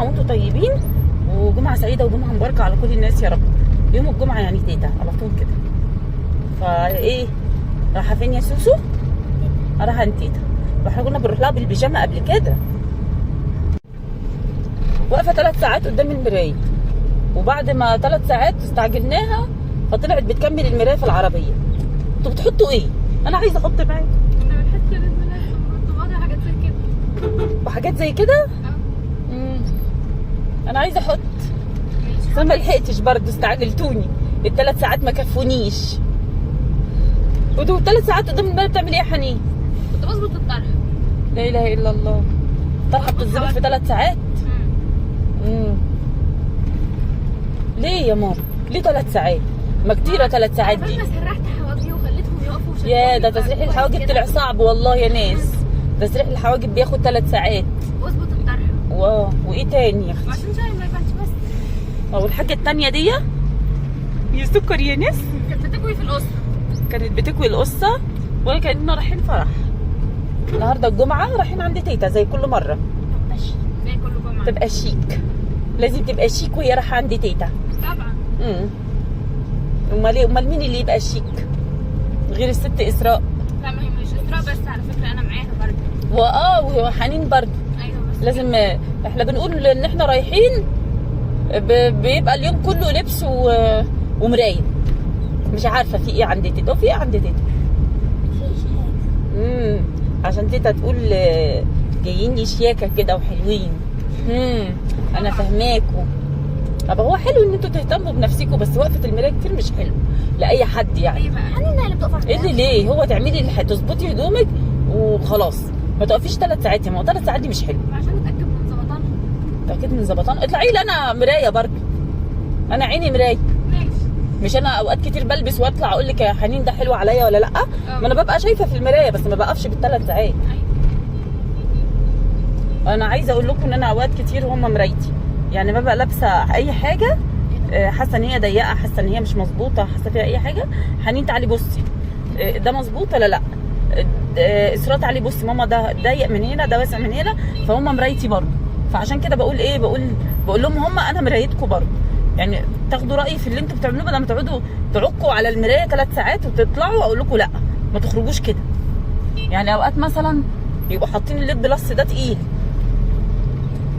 جمعه وانتم طيبين، وجمعه سعيدة وجمعه مباركة على كل الناس يا رب. يوم الجمعة يعني تيتا على طول كده. فايه رايحة فين يا سوسو؟ رايحة عند تيتا. واحنا كنا بنروح لها بالبيجامه قبل كده. واقفة 3 ساعات قدام المراية، وبعد ما 3 ساعات استعجلناها فطلعت بتكمل المراية في العربية. انتوا بتحطوا ايه؟ انا عايزه احط معاكم. كنا بنحط lip gloss وحاجات زي كده. وحاجات زي كده. انا عايزه احط، بس انا ما لحقتش برضه، استعجلتوني. ال3 ساعات ما كفونيش. ودول 3 ساعات قدام المراية بتعمل ايه يا حنين؟ كنت بظبط الطرح. لا اله الا الله، طرحه بتتظبط في 3 ساعات؟ ليه يا ماما؟ ليه 3 ساعات؟ ما كتيرة 3 ساعات دي. انا سرحت حواجبي وخليتهم يقفوا وشكلهم يا ده يبقى تسريح كويس الحواجب كده. طلع صعب والله يا ناس. تسريح الحواجب بياخد 3 ساعات. واظبط الطرح. wow، وايه تاني يا اختي؟ عشان شعري ما يبانش بس. والحاجة التانية دي يا سكر يا ناس. كانت بتكوي في القصة. كانت بتكوي القصة ولا كأننا رايحين فرح. النهارده الجمعة رايحين عند تيتا زي كل مرة. زي كل جمعة. تبقى شيك، لازم تبقى شيك وهي رايحة عند تيتا. طبعا. امال ايه؟ امال مين اللي يبقى شيك غير الست اسراء؟ لا ما هي مش اسراء بس على فكرة، انا معاها برضه. وحنين برضه. ايوه بس لازم. احنا بنقول ان احنا رايحين بيبقى اليوم كله لبس ومرايه. مش عارفه في ايه عند تيتا، وفي ايه عند تيتا؟ مفيش حاجة. عشان تيتا تقول جايين لي شياكه كده وحلوين. انا فاهماكوا. طب هو حلو ان انتوا تهتموا بنفسكم، بس وقفه المراية كتير مش حلو لاي حد يعني. ليه بقى؟ حنين اللي بتقف ايه اللي ليه؟ هو تعملي اللي تظبطي هدومك وخلاص، ما تقفيش 3 ساعات. ما هو 3 ساعات دي مش حلو. عشان نتاكد من ظبطانها. تاكد من ظبطان؟ اطلعي لي انا مراية برضه، انا عيني مراية. ماشي. مش انا اوقات كتير بلبس واطلع اقول لك يا حنين ده حلو عليا ولا لا؟ ما انا ببقى شايفه في المراية، بس ما بقفش بال3 ساعات. ايوه. انا عايزه اقول لكم ان انا اوقات كتير هم مرايتي، يعني ببقى لابسه اي حاجة، حاسه ان هي ضيقه، حاسه ان هي مش مظبوطة، حاسه فيها اي حاجة، حنين تعالي بصي، ده مظبوط ولا لا؟ اسراء تعالي بصي ماما، ده ضيق من هنا، ده واسع من هنا. فهم مرايتي برضه. فعشان كده بقول ايه؟ بقول لهم هم انا مرايتكم برضه، يعني تاخدوا رايي في اللي انتوا بتعملوه بدل ما تقعدوا تعكوا على المراية 3 ساعات وتطلعوا اقول لكم لا ما تخرجوش كده. يعني اوقات مثلا يبقوا حاطين ال lip gloss ده تقيل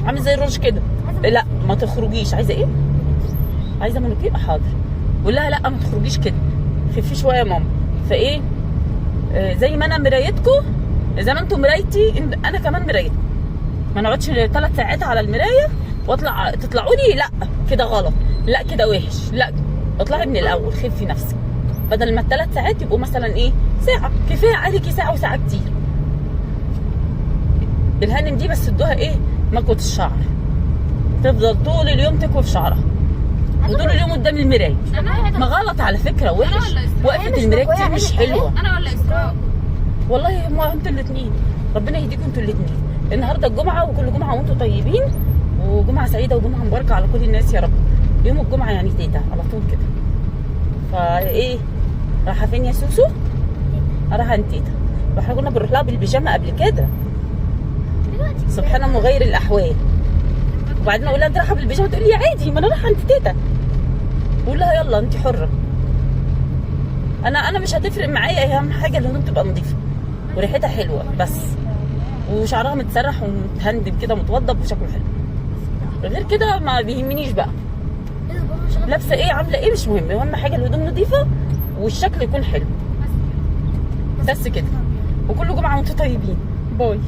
عامل زي الروج كده، لا ما تخرجيش. عايزه ايه؟ عايزه مانيكير؟ حاضر. قول لها لا ما تخرجيش كده، خفي شوية يا ماما. فايه زي ما انا مرايتكم، زي ما انتم مرايتي، انا كمان مرايتكم. ما نقعدش 3 ساعات على المراية واطلع تطلعوا لي لا كده غلط، لا كده وحش، لا اطلعي من الاول، خفي نفسك. بدل ما ال3 ساعات يبقوا مثلا ايه ساعة، كفاية عليكي ساعة، وساعة كتير. الهانم دي بس ادوها ايه؟ مكوة الشعر، تفضل طول اليوم تكوي في شعرها وطول اليوم قدام المراية. انا ما غلط على فكرة، وحش ولا إسراء؟ وقفه المراية كتير مش حلوة. انا ولا اسراء؟ والله ما انتوا الاثنين، ربنا يهديكم انتوا الاثنين. النهارده الجمعة، وكل جمعه وانتوا طيبين، وجمعه سعيدة وجمعه مباركة على كل الناس يا رب. يوم الجمعة يعني تيتا على طول كده. فايه رايحة فين يا سوسو؟ رايحة عند تيتا. واحنا كنا بنروح لها بالبيجامه قبل كده. دلوقتي سبحان مغير الاحوال. وبعدين اقول لها انت رايحة بالبيجامه، تقول لي عادي ما انا رايحة عند تيتا. بقول لها يلا انت حره، انا مش هتفرق معايا، اهم حاجة الهدوم تبقى نظيفة وريحتها حلوة بس، وشعرها متسرح ومتهندم كده متوضب وشكله حلو. غير كده ما بيهمنيش بقى لابسه ايه عامله ايه، مش مهم. اهم حاجة الهدوم نظيفة والشكل يكون حلو بس كده. وكل جمعه وانتم طيبين. bye.